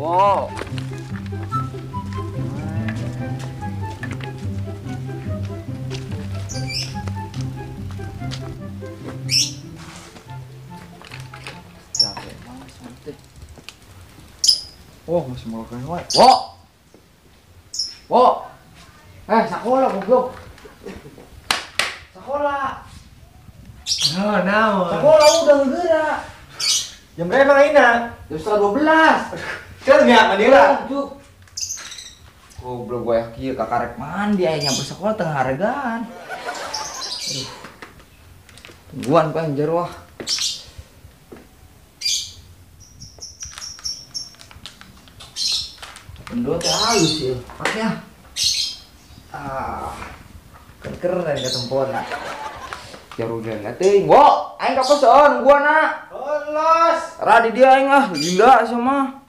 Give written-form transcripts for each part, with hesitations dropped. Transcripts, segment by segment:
Wow. Oh, masih mau keren wae. Wo. Wo. Sekolah goblok. Sekolah. Nah, naon. Sekolah udah geura. Jam berapa emang ayeuna? Jam 11.30. Kan nya mandira. Goblok gue kieu kakarek mandi aya nyampe sekolah tengah hargaan. Aduh. Tungguan Pak anjir wah. Pendot teh halus ya, pakai ah. Ah, keren ketempona. Jarugan teuing, wo, aing ka kosoon gua na. Los. Radi dia aing ah, gila sama.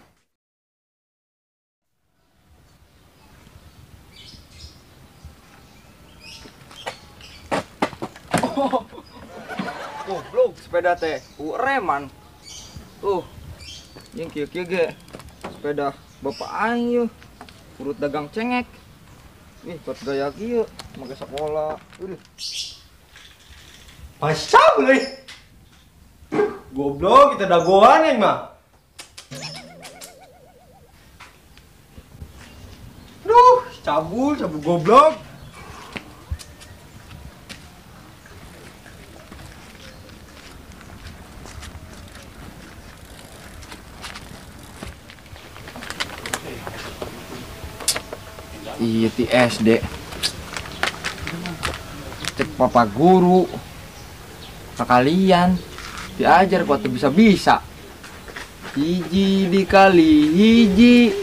Goblok sepeda teh, reman. Tuh. Jeung kieu-kieu ge sepeda bapak aing yeuh. Urut dagang cengek. Ih, buat gaya kieu make sekolah. Udah. Pasca euy. Goblok kita dagoan aing mah. Duh, cabul, cabul goblok. Iya ti SD. Cek papa guru. Kalian diajar kok bisa-bisa. Hiji dikali hiji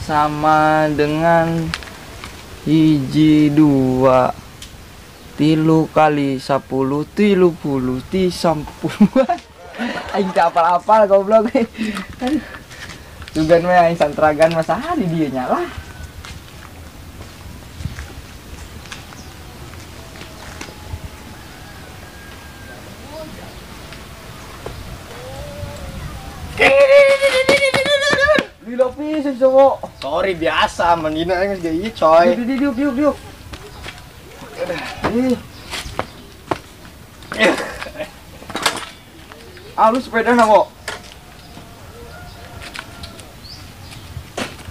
sama dengan hiji dua. 3 kali 10 30 ti 10. Aing teu apal-apal goblok. Aduh. Sugan we aing santragan masa di dieu nya lah. Lila pisan cowok. Sorry biasa mandina aing geus ieu coy. Diuk diuk diuk. Ah lu sepeda na kok.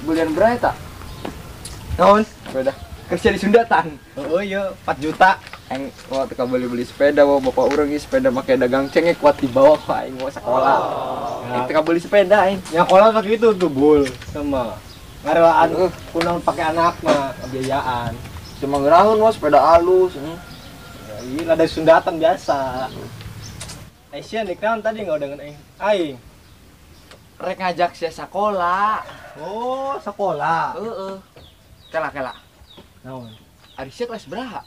Belian berapa tak? Naon? Sepeda. Kerja di Sundatan. Oh iya, 4 juta. Aing waktu ka beli-beli sepeda, bawa bapak urang ieu sepeda make dagang cengek kuat dibawa ku aing mau sekolah. Aing teu beli sepeda aing. Nyakola pakai itu tuh bul sama. Ngarelaan kunaon pakai anak mah biayaan. Cuma ngeraheun mah sepeda halus. Ya iya lada Sundatan biasa. Aisyah nek naon tadi enggak dengan aing. Aing rek ngajak sia sekolah. Oh, sekolah. Heeh. Kela kela. Naon? Ari sia kelas beraha?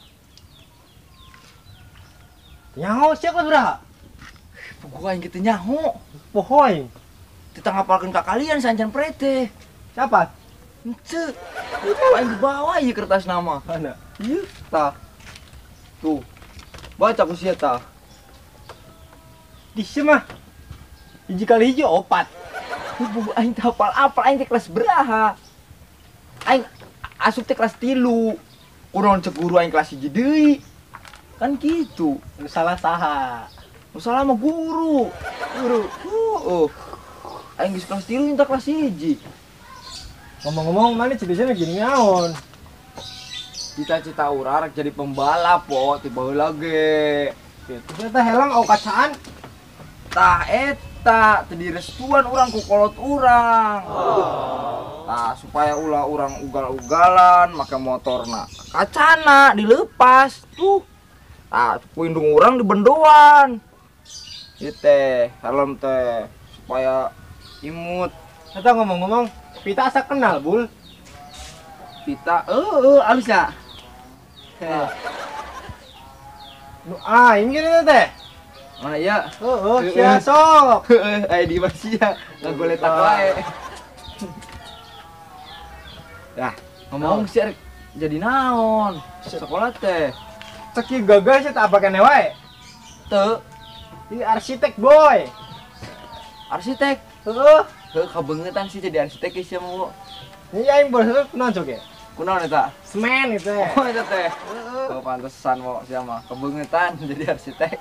Nyaho sia kelas beraha? Puguh aing kitu nyaho. Poho aing. Teu ngapalkeun ka kalian sancan prete. Siapa? Henteu. Aing dibawa ieu kertas nama. Mana? Ieu tah. Tuh. Baca ku sia tah. Di sia mah. 1 kali 1 4. Puguh aing teh hafal-hafal aing teh kelas beraha. Aing asup teh kelas 3. Kunaon cek guru aing kelas 1 deui. Kan gitu. Nu salah saha? Nu salah mah guru. Guru. Heeh. Aing geus kelas 3 minta kelas 1. Ngomong-ngomong mana cita-citana gini naon? Cita-cita urang rek jadi pembalap po, tiba heula ge. Kitu eta helm au kacaan. Tah eta teu direstuan urang ku kolot urang. Tah supaya ulah urang ugal-ugalan make motorna. Kacana dilepas tuh. Tah ku indung urang dibendoan. Ieu teh helm teh supaya imut. Eta ngomong-ngomong, Pita asa kenal, Bul. Pita, heeh, alus nya. Nu aing gini teh. Mana ya? Heeh, sia sok. Heeh, aya di sia, ngagoletak wae. Dah, ngomong sia jadi naon? Sekolah teh. Cek ieu gagal sia teh apa keneh wae? Teu. Ieu arsitek, boy. Arsitek? Heeh. Heuh kabeungetan sih jadi arsitek sih mah, Bu. Iya aing baru kunaon cok ya? Kunaon eta? Semen itu. Oh eta teh. Heeh. Pantesan wo sia mah kebeungetan jadi arsitek.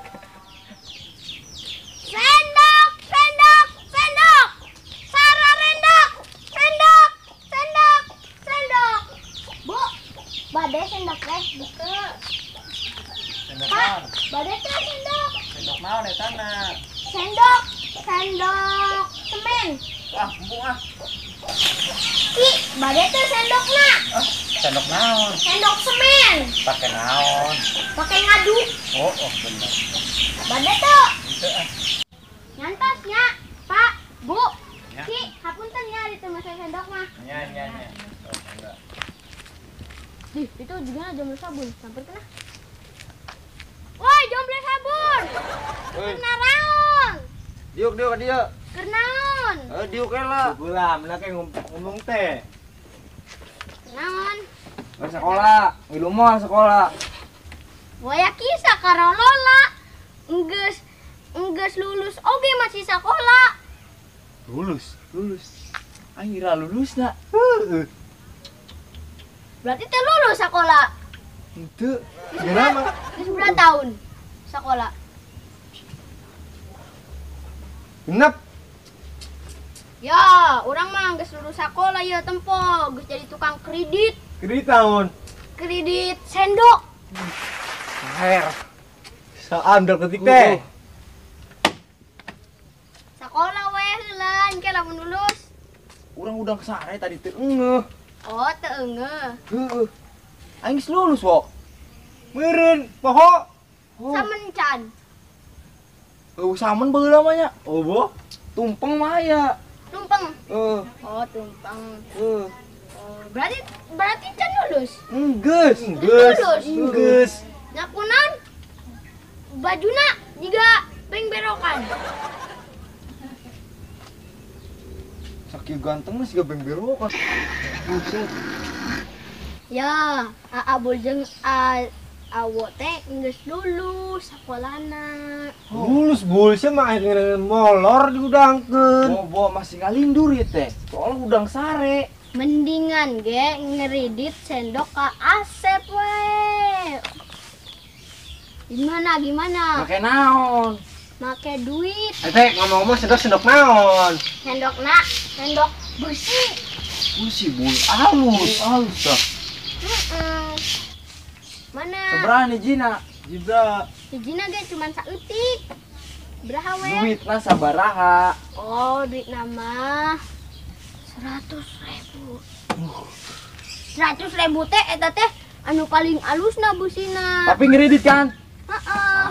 Sendok, sendok, sendok. Sara rendok, sendok, sendok, sendok. Bu, bade sendok teh buka. Sendok. Pak, bade teh sendok. Sendok naon eta na? Sendok, sendok semen. Ah, embung ah. Ki, bade teh sendokna. Ah, sendok naon? Sendok semen. Pake naon? Pake ngaduk. Oh, oh bener. Bade teh. Henteu ah. Nyantos nya, Pak, Bu. Ya. Ki, hapunten nya di teu masa sendok mah. Nya nya nya. Oh, enggak. Dih, itu juga jomblo sabun, samper kena. Woi, jomblo sabun. Kena raon. Diuk diuk dia. Kenaon? Eh, diuk lah. Gula, mana kayak ngomong teh. Kenaon? Sekolah, ngilu mah sekolah. Waya kisah karolola. Enggeus enggeus lulus oge masih sekolah. Lulus, lulus. Aing kira lulus na. Heeh. Berarti teh lulus sekolah. Henteu. Kenapa? Geus berapa tahun sekolah? Genep. Ya, orang mah geus lulus sekolah ya tempo, geus jadi tukang kredit. Kredit tahun. Kredit sendok. Saher. Saam dok ketik teh. Sekolah weh heula, engke lamun lulus. Urang udang sare tadi teu engeuh. Oh, teu engeuh. Heeh. Aing geus lulus, wo. Meureun poho. Oh. Samen can. Eueuh samen baheula mah nya. Oh, bo. Tumpeng mah aya. Tumpeng. Heeh. Oh, tumpeng. Heeh. Oh, berarti berarti can lulus. Enggeus, enggeus. Enggeus. Nya kunaon? Bajuna jiga bengberokan. Sakieu ganteng mah siga bengberokan. Buset. Ya, Aa Bul jeung Awo teh geus lulus sakolana. Oh. Lulus Bul sia mah aing molor diudangkeun. Bobo masih ngalindur ieu teh. Soalnya udang sare. Mendingan ge ngeridit sendok ka Asep we. Gimana gimana? Make naon? Make duit. Teh ngomong-ngomong sendok-sendok naon? Sendokna, sendok besi. Besi Bul, halus, halus tah. Heeh. Mana? Sabaraha nih Jina? Jibra. Hijina ge cuman saeutik. Beraha we? Duitna sabaraha? Oh, duitna mah 100.000. 100.000 teh eta teh anu paling alusna busina. Tapi ngeredit kan? Heeh.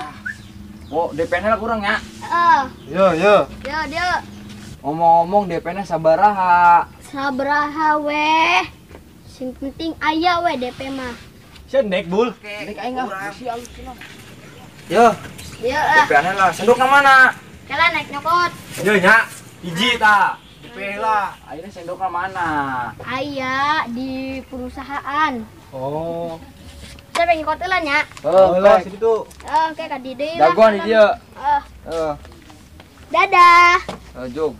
Oh, DP-nya kurang ya? Heeh. Yo, yo. Yo, yo. Ngomong-ngomong DP-nya sabaraha? Sabaraha weh. Sing penting aya we DP mah. Sendek Bul. Sendek aing ah, besi alus cenah. Yo. Yo ah. DP-nya lah, sendokna mana? Kala naik nyokot. Yo nya, hiji tah. DP lah. Ayeuna sendokna mana? Aya di perusahaan. Oh. Saya pengen ikut lah nya. Oh, lah situ. Oh, oke ka di deui lah. Jagoan di dieu. Heeh. Heeh. Dadah. Jog.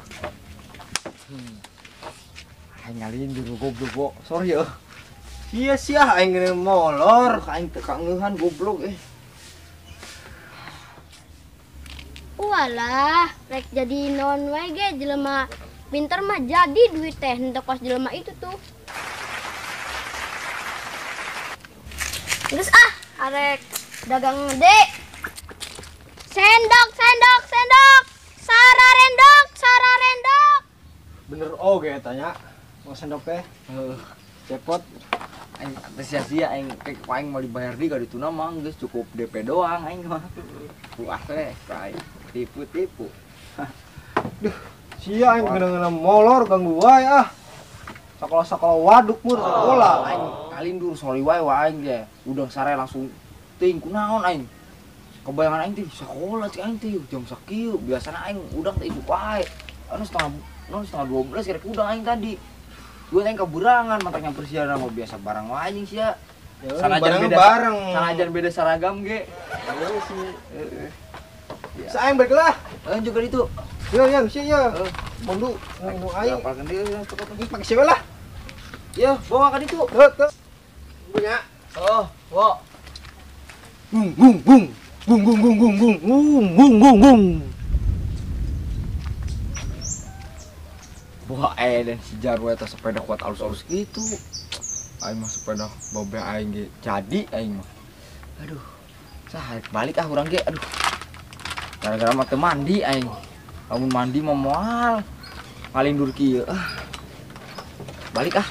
Aing ngalindur goblok, Bo. Sorry ya. Iya sia aing geus molor, aing teu kangeuhan goblok eh. Walah, rek jadi non we ge jelema pinter mah jadi duit teh henteu kos jelema itu tuh. Terus ah, arek dagang gede. Sendok, sendok, sendok. Sara rendok, sara rendok. Bener oge eta nya. Mau sendok teh. Heeh. Cepot. Aing teu sia-sia aing kayak aing mau dibayar di ka dituna mah geus cukup DP doang aing mah. Wah teh, aing tipu-tipu. Duh, sia aing bener-bener molor ganggu wae ah. Sekolah-sekolah waduk mur sekolah. Aing ngalindur sorry wae wa aing teh. Udang sare langsung ting kunaon aing. Kebayangan aing teh sekolah cik aing teh jam sakieu biasana aing udang teh isuk wae. Anu setengah 12 kira udang aing tadi. Gue aing keburangan mantak nyamper sia mah biasa barang wae anjing sia. Sanajan beda bareng. Sanajan beda seragam ge. Heeh sih. Heeh. Saeng balik lah. Juga itu. Yo yo sih yo. Mundu nu aing. Apalkeun deui Ini pake siapa lah? Yo, bawa ka ditu. Tuh, tuh. Punya. Oh, wo. Gung gung gung. Gung gung gung gung gung gung gung gung gung. Wah, dan si Jarwo eta sepeda kuat alus-alus gitu. Aing mah sepeda babe aing ge jadi aing mah. Aduh. Sah balik ah urang ge, aduh. Gara-gara mah teu mandi aing. Lamun mandi mah moal. Paling dur kieu ah. Balik ah.